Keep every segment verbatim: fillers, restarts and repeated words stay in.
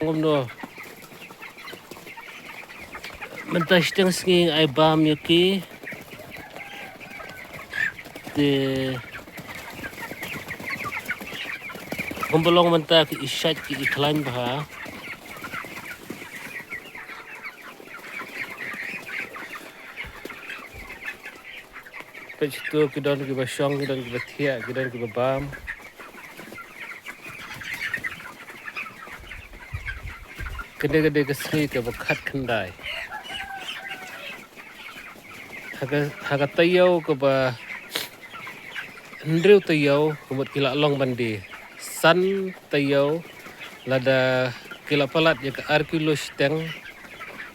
Kumno mynta shiteng sngi ai bam ïa ki. Te kumba long mynta ki i shait ki i khlaiñ bha. Peit shito ki don kiba shong, ki don kiba thiah, ki don kiba bam. Kane ka dei ka sngi kaba khatkhyndai. Ha ka, ha ka taïew kaba hynriew taïew ka mut ki la long ban die. San taïew lada ki la palat ïa ka ar kilo shiteng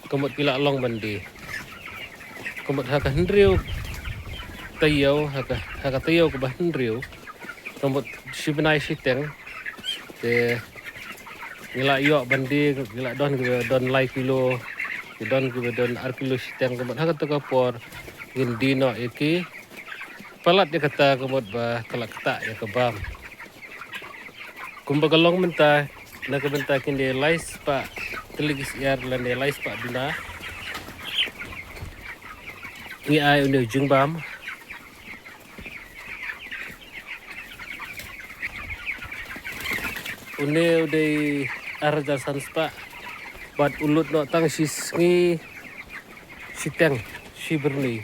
ka mut ki la long ban die. Ka mut ha ka hynriew taïew, ha ka, ha ka taïew kaba hynriew ka mut shi bnai shiteng. Te ngi la ïoh ban die, ngi la don kiba don lai kilo, ki don kiba don ar kilo shiteng, ka mut ha kata ka por ngin die noh ïa ki. Palat ïa kata ka mut ba ka la ktah ïa ka bam. Kumba ka long mynta, na ka bynta kine lai spah tylli ki syiar lane lai spah duna, ngi ai une u jingbam. Une u dei ar hajar san spah bad u lut noh tang shi sngi shiteng, shi byrni.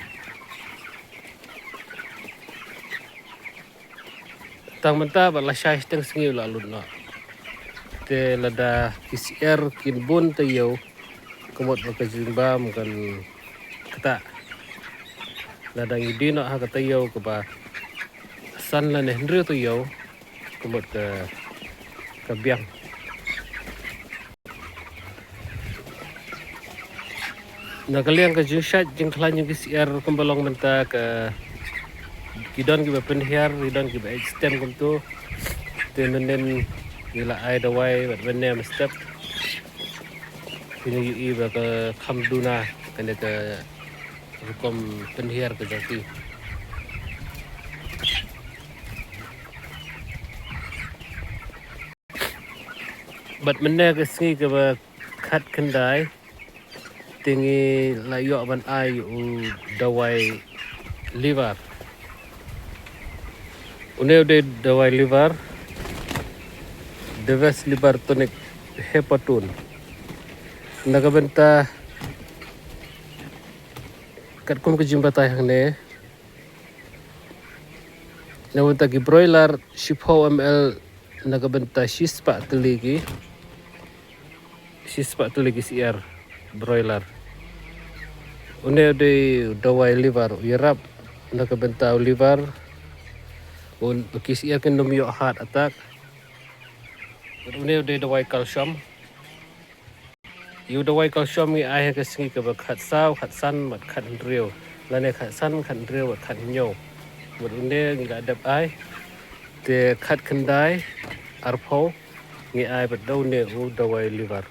Tang mynta bad lashai shiteng sngi u la lut noh. Te lada ki syiar kin bun taïew ka mut ba ka jingbam kan ktah. Lada ngi die noh ha ka taïew kaba san lane hynriew taïew ka mut ka, ka biang. Na ka liang ka jingshait jingkhlaiñ jong ki syiar kumba long mynta ka, ki don kiba pynhiar, ki don kiba eit stem kumto. Te mynnin ngi la ai dawai bad mynne mynstep phin ïohi ba ka kham duna kane ka rukom pynhiar ka jong ki. Bad mynne ka sngi kaba khatkhyndai te ngi la ïoh ban ai u dawai liver. Une u dei dawai liver, Deves Liver Tonic Hepatone. Na ka bynta katkum ka jingbatai hangne, na ka bynta ki broiler shiphew M L, na ka bynta shispah tylli ki, shispah tylli ki syiar broiler. Une u dei u dawai liver, u ïarap na ka bynta u liver, un, ba ki syiar kin ym ïoh heart attack. Une u dei dawai calcium. Ïa u dawai calcium ngi ai ha ka sngi kaba khatsaw, khatsan bad khathynriew, lane khatsan, khathynriew bad khathynñiew. Bad une ngi la dep ai. Te khatkhyndai, arphew, ngi ai bad da une u dawai liver.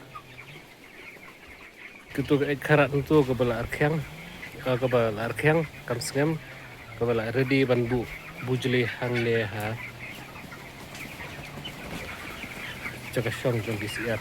Kito ka eit kharat hangto kaba la rkhiang, ah, kaba la rkhiang kam sngem, kaba la ready ban buh bujli hangne ha jaka shong jong ki syiar.